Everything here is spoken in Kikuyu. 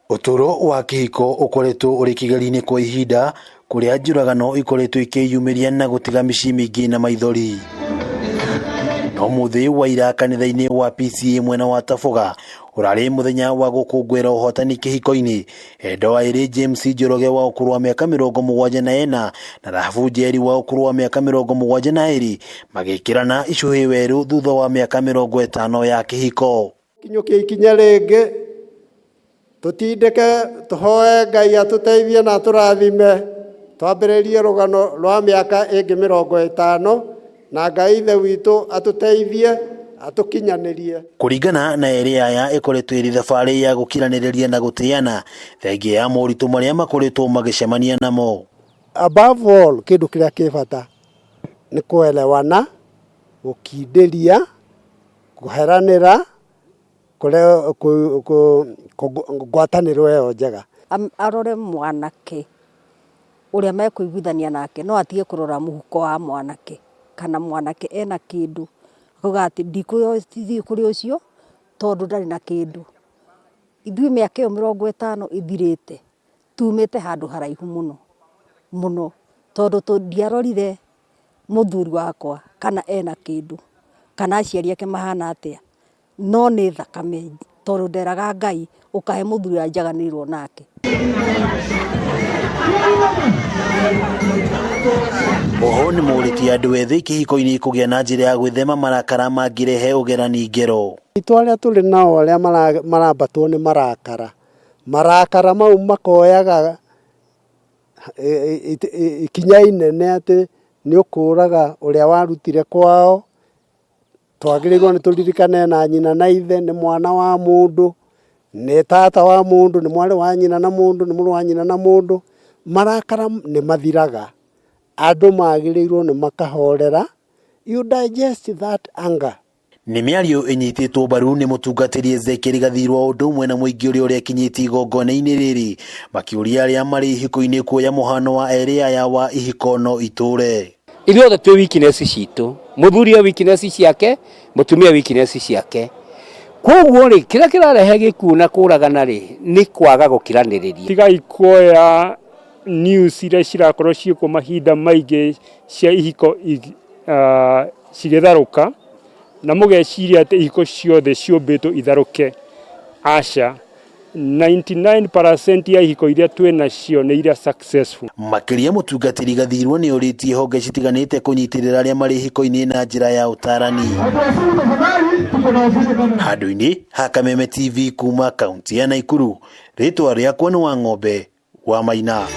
Ũtũũro wa kĩhiko ũkoretwo ũrĩ kĩgerio-inĩ kwa ihinda, kũrĩa njũragano ikoretwo ikĩyumĩria na gũtiga mĩciĩ mĩingĩ na maithori. Na ũmũthĩ wa ira kanitha-inĩ wa PCEA mwena wa Taboga, ũrarĩ mũthenya wa gũkũngũĩra ũhotani kĩhiko-inĩ. Endwa erĩ James Njoroge wa ũkũrũ wa mĩaka 74 na Rahabu Njeri wa ũkũrũ wa mĩaka 72 magĩkĩrana icũhĩ werũ thutha wa mĩaka 50 ya kĩhiko. Kinyũkia ikinya rĩngĩ tũtindĩke tũhoe Ngai atũteithie na atũrathime twambĩrĩrie rũgano rwa mĩaka ĩngĩ 50 na Ngai ithe witũ atũteithie atũkinyanĩrie. Kũringana na erĩ aya ĩkoretwo ĩrĩ thabarĩ ya gũkiranĩrĩria na gũtĩana thengia ya moritũ marĩa makoretwo magĩcemania namo. Above all kĩndũ kĩrĩa kĩ bata nĩ kũelewana, gũkindĩria, kũheranĩra, ngwatanĩro ĩyo njega. Arore mwanake ũrĩa mekũiguithania nake, no atige kũrora mũhuko wa mwanake, kana mwanake ena kĩndũ, akauga atĩ ndikũthiĩ kũrĩ ũcio tondũ ndarĩ na kĩndũ. Ithuĩ mĩaka ĩyo 50 ĩthirĩte, tumĩte handũ haraihu mũno mũno, tondũ ndiarorire mũthuri wakwa kana ena kĩndũ, kana aciari ake mahana atĩa, no nĩ thakame tondũ nderaga Ngai ũkahe mũthuri ũrĩa njaganĩirwo nake. Oho nĩ morĩtie andũ ethĩ kĩhiko-inĩ kũgĩa na njĩra ya gwĩthema marakara mangĩrehe ũgerani ngero. Itũ arĩa tũrĩ nao arĩa marambatwo nĩ marakara, marakara mau makoyaga ikinya inene atĩ nĩ ũkũraga ũrĩa warutire kwao, twagĩrĩirwo nĩ tũririkane na nyina na ithe nĩ mwana wa mũndũ, nĩ tata wa mũndũ, nĩ mwarĩ wa nyina na mũndũ, nĩ mũrũ wa nyina na mũndũ, marakara nĩ mathiraga, andũ magĩrĩirwo nĩ makahorera, you digest that anger. Nĩ mĩario ĩnyitĩtwo mbaru nĩ mũtungatĩri Ezekiel Gathirwa ũndũ ũmwe na mũingĩ ũrĩa ũrekinyĩtie igongona-inĩ rĩrĩ makĩũria arĩa marĩ ihiko-inĩ kuoya mũhano wa erĩ aya wa ihiko no itũre. Ithuothe twĩ weakness citũ, mũthuri e weakness ciake, mũtumia weakness ciake. Koguo rĩ, kĩrĩa kĩrarehe gĩkuũ na kũragana rĩ, nĩ kwaga gũkiranĩrĩria. Tigai kuoya news iria cirakorwo ciĩkuo mahinda maingĩ cia ihiko cigĩtharũka, na mũgeciria atĩ ihiko ciothe ciũmbĩtwo itharũke. Aca, 99% ya ihiko iria twĩ nacio nĩ iria successful. Makĩria mũtungatĩri Gathirwo nĩ orĩtie honge citiganĩte kũnyitĩrĩra arĩa marĩ ihiko-inĩ na njĩra ya ũtarani. Handũ-inĩ ha Kameme TV kuma kaunti ya Naikuru, rĩtwa rĩakwa nĩ Wang'ombe wa Maina.